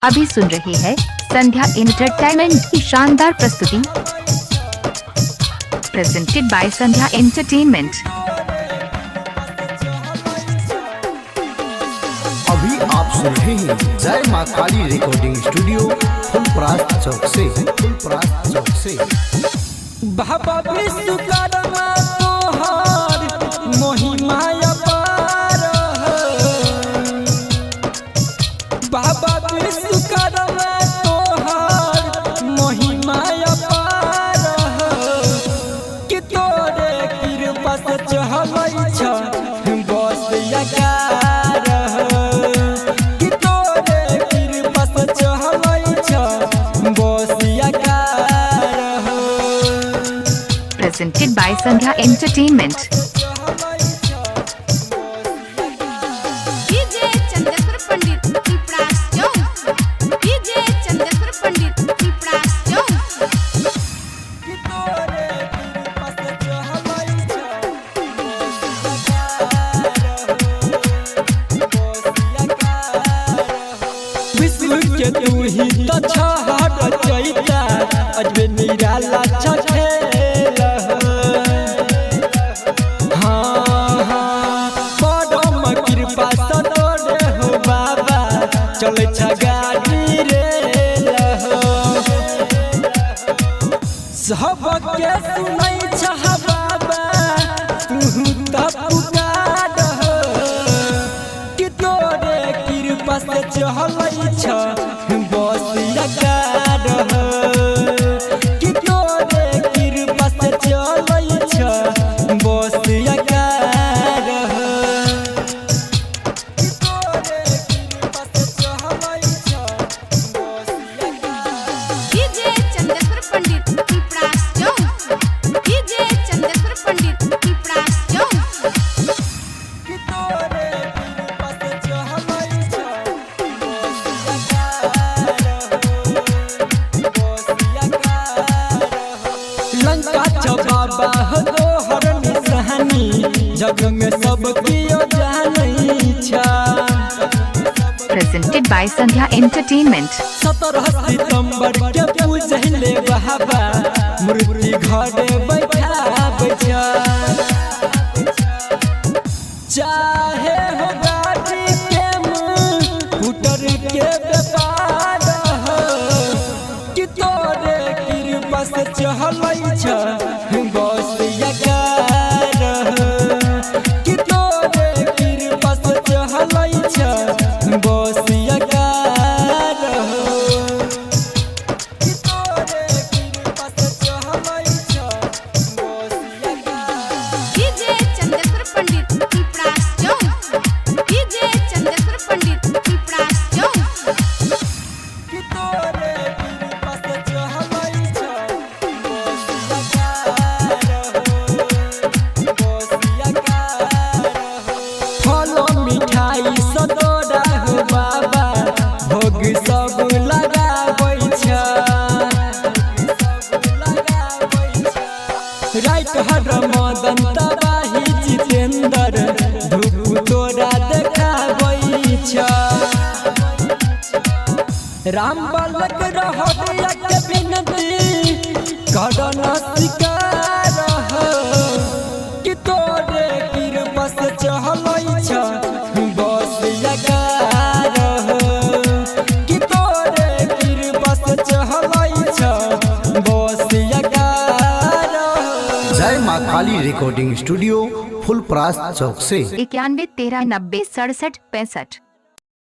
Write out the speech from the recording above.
अभी सुन रहे हैं संध्या एंटरटेनमेंट की शानदार प्रस्तुति। Presented by Sandhya entertainment. अभी आप सुन रहे हैं जय माँ काली रिकॉर्डिंग स्टूडियो, फुलपरास चौक से, फुलपरास चौक से। बाबा विश्वकर्मा तोहर महिमा अपार हो। बाबा विश्वकर्मा तोहर महिमा अपार हो। कि तोरे कृपा से चहलै छ बस अकार हो। कि तोरे कृपा से चहलै छ बस अकार हो। Presented by Sandhya entertainment. DJ Chandeshwar Pandit, Pipras Chowk. DJ Chandeshwar Pandit, Pipras Chowk. विश्व के तू ही तो छहर चैता, अजबे निराला छखेल। हाँ हाँ, परम कृपा सतोरे हो बाबा, चलै छ गाड़ी रे। सबके सुनै छह बाबा, तू त पुकार हो। कि तोरे कृपा से चहलै छ बस अकार हो। कि तोरे कृपा से चलै छ बस अकार हो। कि तोरे कृपा से चहलै छ बस अकार। डीजे चंदेश्वर पंडित, पिपरास चौक। डीजे चंदेश्वर पंडित, पिपरास चौक। कि तोरे कृपा से चहलै छ बस अकार हो, बस अकार हो। लंका छ बाबा हो तोहर निशानी, जग में सब कियो जानै छ। Presented by Sandhya entertainment. 17 सितंबर के पूजले बाबा, मूर्ति घरे बैठाबै छ। चाहे हो गाड़ी के फुटर के व्यापार हो, कि तोरे कृपा से चहलै छ बस अकार हो। कि तोरे कृपा से चहलै छ बस अकार हो। कि तोरे कृपा से चहलै छ बस अकार। डीजे चंदेश्वर पंडित, पिपरास चौक। डीजे चंदेश्वर पंडित, पिपरास चौक। कि तोरे कृपा से चहलै छ बस अकार हो, बस अकार हो। फल मिठाई सतोरा हो बाबा, भोग सब लगाबै छ। राइत हर मदन तबाही जितेन्द्र, धूप तोरा देखाबै छ। राम बालक रहरिया के विनती कर न स्वीकार हो। कि तोरे कृपा से चहलै छ बस अकार हो। कि तोरे कृपा से चहलै छ बस अकार हो। जय माँ काली रिकॉर्डिंग स्टूडियो, फुलपरास चौक से। 91 13 90 67 65।